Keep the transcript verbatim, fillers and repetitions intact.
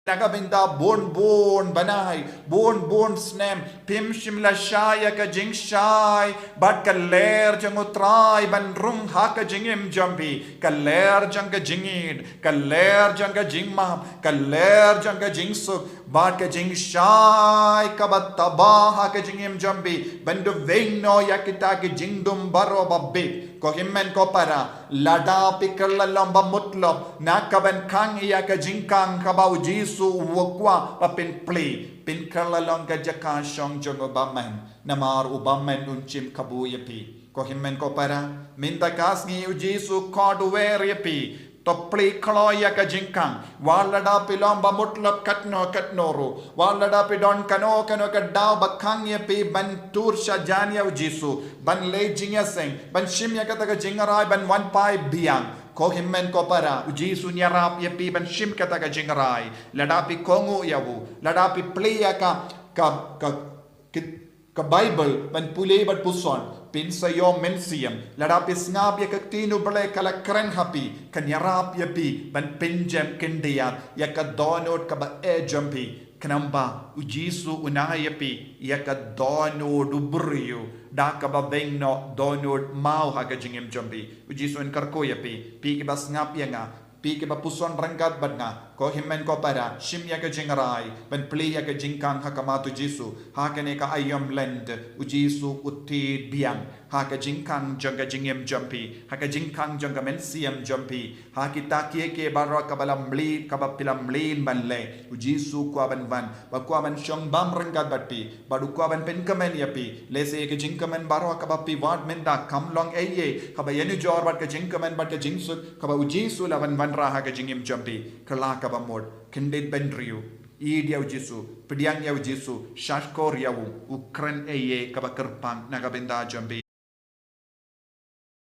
Na ka bynta bun bun bnai, bun bun snem, phim shym la shai ïa ka jingshai bad ka ler jong U Trai ban rung ha ka jingim jong phi. Ka ler jong ka jingïeit, ka ler jong ka jingmap, ka ler jong ka jingsuk bad ka jingshai kaba taba ha ka jingim jong phi ban duweng noh ïa kita ki jingdum baroh ba bit. Ko hynmen ko para, lada phi kylla long ba mutlop na ka ban khang ïa ka jingkhang kaba U Jisu u kwah ba phin plie, phin kylla long ka jaka shong jong U Bamon, namar U Bamon un shim kabu ïa phi. Ko hynmen ko para, mynta ka sngi U Jisu u khot u wer ïa phi, to plie kloi ïa ka jingkhang. Wat lada phi long ba mutlop katno katno ruh, wat lada phi don kano kano ka daw ba khang ïa phi ban tur shajan ïa U Jisu, ban leh jingïaseng, ban shim ïa kata ka jingrai ban wan phai biang, ko hynmen ko para, U Jisu un ïarap ïa phi ban shim kata ka jingrai. Lada phi kohnguh ïa u, lada phi plie ïa ka, ka, ka, ka, ka Baibl ban pule bad puson, phin sa ïoh mynsiem. Lada phi sngap ïa ka ktien U Blei ka la kren ha phi, kan ïarap ïa phi ban pynjem khyndiat ïa ka dohnud kaba eh jong phi. Khnang ba U Jisu un ai ïa phi ïa ka dohnud u briew da kaba weng noh dohnud maw ha ka jingim jong phi. U Jisu un kyrkhu ïa phi, phi kiba sngap ïa nga, phi kiba puson ryngkat bad nga, ko hynmen ko para, shim ïa ka jingrai ban plie ïa ka jingkhang ha khmat U Jisu. Ha kane ka Aïom Lent, U Jisu u thied biang ha ka jingkhang jong ka jingim jong phi, ha ka jingkhang jong ka mynsiem jong phi, ha kita kiei kiei baroh kaba la mlien, kaba phi la mlien ban leh. U Jisu u kwah ban wan, ba kwah ban shong bam ryngkat bad phi, bad u kwah ban pynkmen ïa phi. Lehse ïa ka jingkmen baroh kaba phi wad mynta kam long ei ei kaba ïanujor bad ka jingkmen bad ka jingsuk kaba U Jisu u la wan wanrah ha ka jingim jong phi. Kylla kaba mut, kyndit bynriew, ïeit ïa U Jisu, pdiang ïa U Jisu, shahshkor ïa u, u kren ei ei kaba kyrpang na ka bynta jong phi.